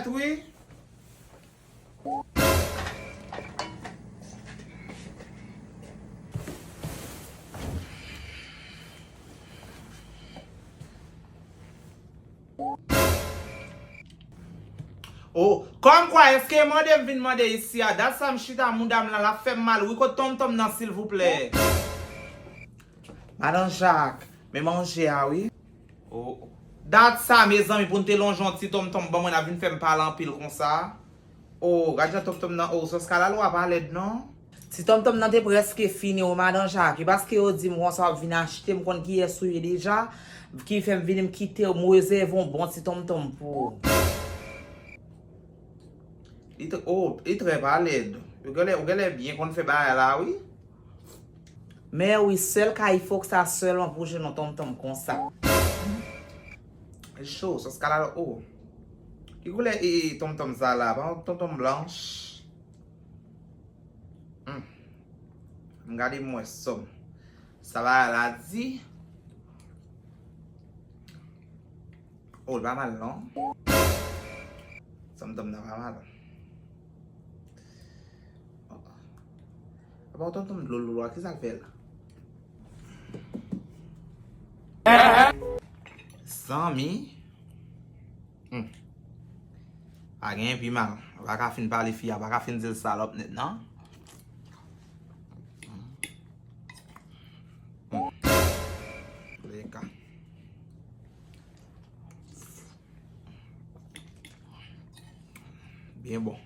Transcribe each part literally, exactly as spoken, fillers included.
Wi. Oh, kòmkwa, èske mande m vin mande isi a? Dat sa m chita mouda m la, l ap fè m mal. Wi, kot tonmtonm nan, silvouplè? Madan Jak, men manje a, wi. Oh, dat sa, mezanmi, pou n te lonje yon ti tonmtonm ban mwen, n ap vin fè m pale anpil konsa. Oh, gad jan tonmtonm nan, oh, sòs kalalou a pa lèd, non. Ti tonmtonm nan te prèske fini, o madan Jak. E paske yo di m konsa w ap vin achte, m konn kiyès ou ye deja, ki fè m vini, m kite w, m rezève yon bon ti tonmtonm pou ou. Li t-, oh, li trè pa lèd. Ou genlè, ou genlè byen konn fè bagay la, wi. Men wi, sèl kay Ifoksa sèlman pou jwenn yon tonmtonm konsa. Cho, sòs kalalou, oh. Ki koulè e, e tonmtonm sa la? Pa yon tonmtonm blanch? Hmm. M gade m wè sòm. Sa bagay la di. Oh, l pa mal non. Tonmtonm nan pa mal. Apa w tonmtonm dlo dlo a, kisa l fè la? Zanmi. Hmm. Pa gen pi mal. Ou pa ka fin pale fi a, ou pa ka fin di l salòp nèt non. Hmm. Leka. Byen bon.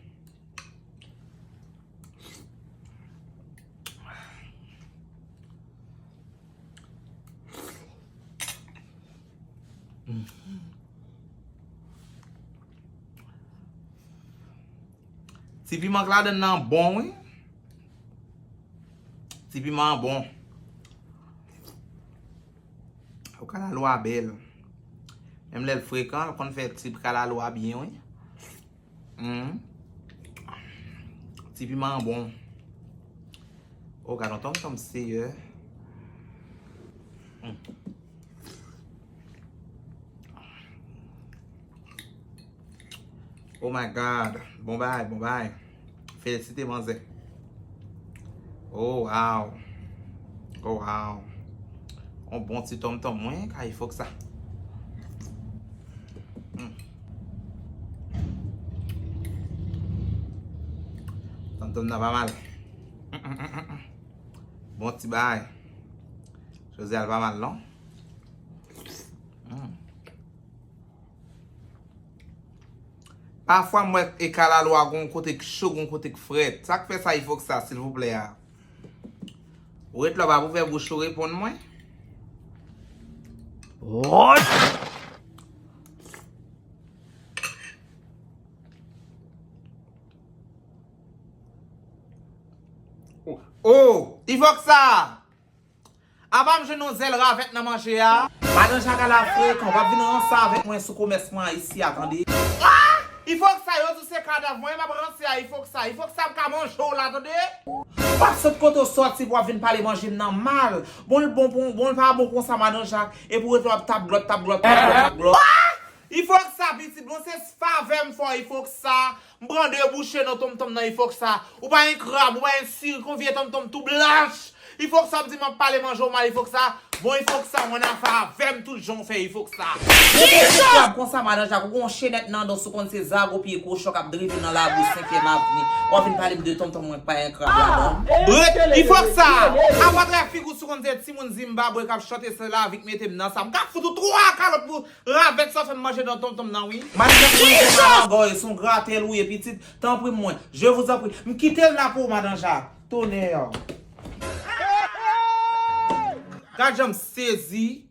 Ti piman k ladann nan bon, wi. Ti piman an bon. O, kalalou a bèl. Menm lè l frekan, l konn fè ti kalalou a byen, wi. Hmm. Ti piman an bon. O, gad yon tonmtonm, seyè. Hmm. Oh my God. Bon bagay, bon bagay. Felisite manzè. Oh wow. Oh wow. On bon ti tonmtonm, mwen, kay Ifoksa. Hmm. Tonmtonm nan pa mal. Mm, mm, mm, mm, mm. Bon ti bagay. Jozè a l pa mal, non? Hmm. Pafwa m wè e kalalou a gon kote k cho, gon kote k frèt. Sa k fè sa Ifoksa, silvouplè a? Ou ret la, w pa pou fè bouch ou reponn mwen? What? Oh, Ifoksa! Apa m jwenn yon zèl ravèt nan manje a? Madan Jak a la frekan, w ap vin ranse avèk mwen sou komès mwen a isi a, tande. Ah! Ifoksa, yo di w se kadav mwen, m ap ranse a Ifoksa. Ifoksa, m ka manje w la, tande. W ap sot kote w sòti pou w ap vin pale manje m nan mal. Bon, l bon, bon, bon, l pa bon konsa, madan Jak. Epi w rete w ap tap glòt, tap glòt, tap glòt, tap glòt. Ah! Ifoksa, pitit, bon, se favè m fè w, Ifoksa. M pran de bouche nan tonmtonm nan, Ifoksa. Ou pa yon krab, ou pa yon sirk, yon vye tonmtonm tou blanch. Ifoksa, m di m ap pale manje w mal, Ifoksa. Bon, Ifoksa, mwen nan fè avè m tout jan w fè, Ifoksa. Ou pa yon krab konsa, madan Jak, ou gon chenèt nan do, sou konn se zago pye kochon k ap drive nan labou senkyèm avni. W ap vin pale m de tonmtonm mwen k pa yon krab ladan. Ret, Ifoksa! Apa trè figi w sou konn se timoun Zimbabwe k ap chante se lavi k mete m nan sa. M ka fout ou twa kalòt pou ravèt sa w fè m manje nan tonmtonm nan, wi. Madan Jak, mwen se malangoy, se yon gratèl ou ye, pitit. Tanpri mwen. Je vous en prie. M kite l la pou ou, madan Jak. Tonnerre. Gad jan m sezi.